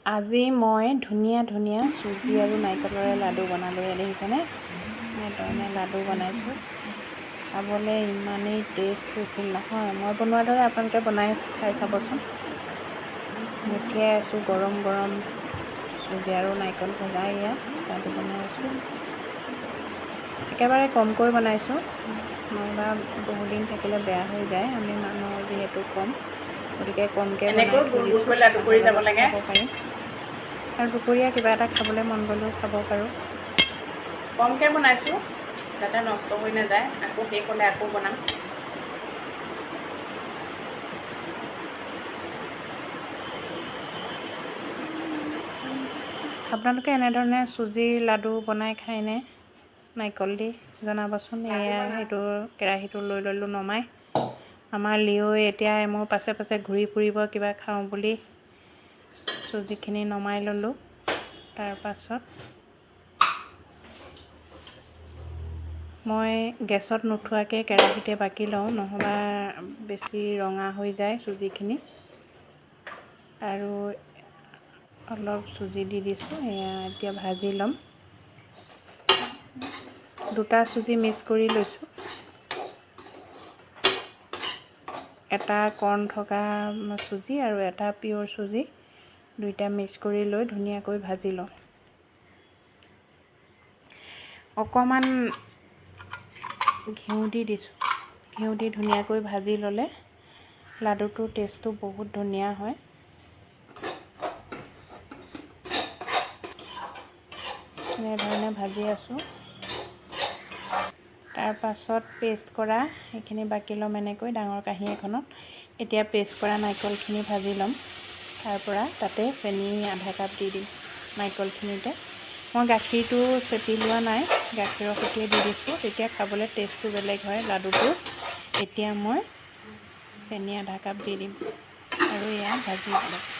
আজি মই ধুনীয়া ধুনীয়া চুজি আৰু নাৰিকলৰে লাডু বনালোঁ। এয়া দেখিছেনে, এনেধৰণে লাডু বনাইছোঁ। খাবলৈ ইমানেই টেষ্ট হৈছিল নহয়। মই বনোৱাৰ দৰে আপোনালোকে বনাই খাই চাবচোন। মুঠিয়াই আছোঁ গৰম গৰম চুজি আৰু নাৰিকল ভজা। এয়া লাডু বনাই আছোঁ। একেবাৰে কমকৈ বনাইছোঁ, নহ'বা বহুদিন থাকিলে বেয়া হৈ যায়। আমি মানুহ যিহেতু কম, গতিকে কমকৈ বনাই এনেকৈ থৈ গোল দিছোঁ। গোলকৈ লাডু কৰি চাহৰ যাব লগত লাগে। খাব পাৰিম আৰু দুপৰীয়া কিবা এটা খাবলৈ মন গ'লেও খাব পাৰোঁ। কমকৈ বনাইছোঁ যাতে নষ্ট হৈ নাযায়। আকৌ শেষ হ'লে আকৌ বনাম। আপোনালোকে এনেধৰণে চুজিৰ লাডু বনাই খায়নে নাৰিকল দি, জনাবচোন। লাডু এয়া বনাম। সেইটো কেৰাহীটো লৈ ল'লোঁ নমাই। আমাৰ লিঅ'ই এতিয়া মোৰ পাছে পাছে ঘূৰি ফুৰিব কিবা খাওঁ বুলি। চুজিখিনি নমাই ল'লোঁ। তাৰপাছত মই গেছত নুঠোৱাকৈ কেৰাহীতে বাকি লওঁ, নহ'বা বেছি ৰঙা হৈ যায় চুজিখিনি। আৰু অলপ চুজি দি দিছোঁ। এয়া এতিয়া ভাজি ল'ম। দুটা চুজি মিক্স কৰি লৈছোঁ, এটা কৰ্ণ থকা চুজি আৰু এটা পিয়'ৰ চুজি। দুইটা মিক্স কৰি লৈ ধুনীয়াকৈ ভাজি লওঁ। অকণমান ঘিউ দি দিছোঁ। ঘিউ দি ধুনীয়াকৈ ভাজি ল'লে লাডুটোৰ টেষ্টটো বহুত ধুনীয়া হয়। এনেধৰণে ভাজি আছোঁ। তাৰপাছত পেষ্ট কৰা সেইখিনি বাকি ল'ম এনেকৈ ডাঙৰ কাঁহী এখনত। এতিয়া পেষ্ট কৰা নাৰিকলখিনি ভাজি ল'ম। তাৰপৰা তাতে চেনি আধা কাপ দি দিম নাৰিকলখিনিতে। মই গাখীৰটো চেপি লোৱা নাই, গাখীৰৰ সৈতে দি দিছোঁ। তেতিয়া খাবলৈ টেষ্টটো বেলেগ হয় লাডুটোৰ। এতিয়া মই চেনি আধা কাপ দি দিম আৰু এয়া ভাজি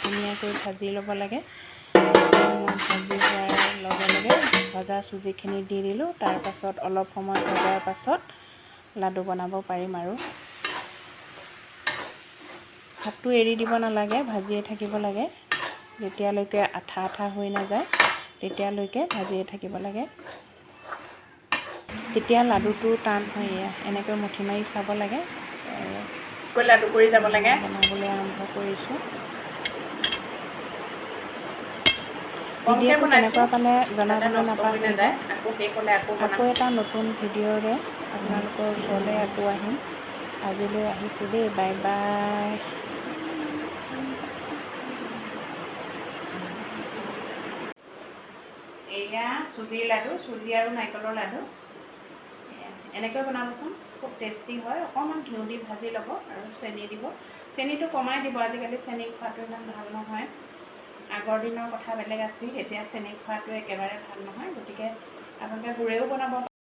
ধুনীয়াকৈ ভাজি ল'ব লাগে। মই ভাজি হোৱাৰ লগে লগে ভজা চুজিখিনি দি দিলোঁ। তাৰপাছত অলপ সময় ভজাৰ পাছত লাডু বনাব পাৰিম। আৰু হাতটো এৰি দিব নালাগে, ভাজিয়ে থাকিব লাগে। যেতিয়ালৈকে আঠা আঠা হৈ নাযায়, তেতিয়ালৈকে ভাজিয়ে থাকিব লাগে। তেতিয়া লাডুটো টান হয়। এয়া এনেকৈ মুঠি মাৰি চাব লাগে। কৈ লাডু কৰি যাব লাগে। বনাবলৈ আৰম্ভ কৰিছোঁ। কমকৈ ভিডিঅ'টো বনাইছোঁ কেনেকুৱা পালে যাতে জনাবলৈ নষ্ট হৈ নাপাহৰিব। নাযায়। আকৌ শেষ হ'লে আকৌ বনাম। আকৌ এটা নতুন ভিডিঅ'ৰে আপোনালোকৰ ওচৰলৈ আকৌ আহিম। আজিলৈ আহিছোঁ দেই, বাই বাই। এয়া চুজিৰ লাডু, চুজি আৰু নাৰিকলৰ লাডু। এয়া এনেকৈ বনাবচোন, খুব টেষ্টি হয়। অকণমান ঘিউ দি ভাজি ল'ব আৰু চেনি দিব। চেনিটো কমাই দিব, আজিকালি চেনি খোৱাটো ইমান ভাল নহয়। আগৰ দিনৰ কথা বেলেগ আছিল, এতিয়া চেনি খোৱাটো একেবাৰে ভাল নহয়। গতিকে আপোনালোকে গুৰেও বনাব।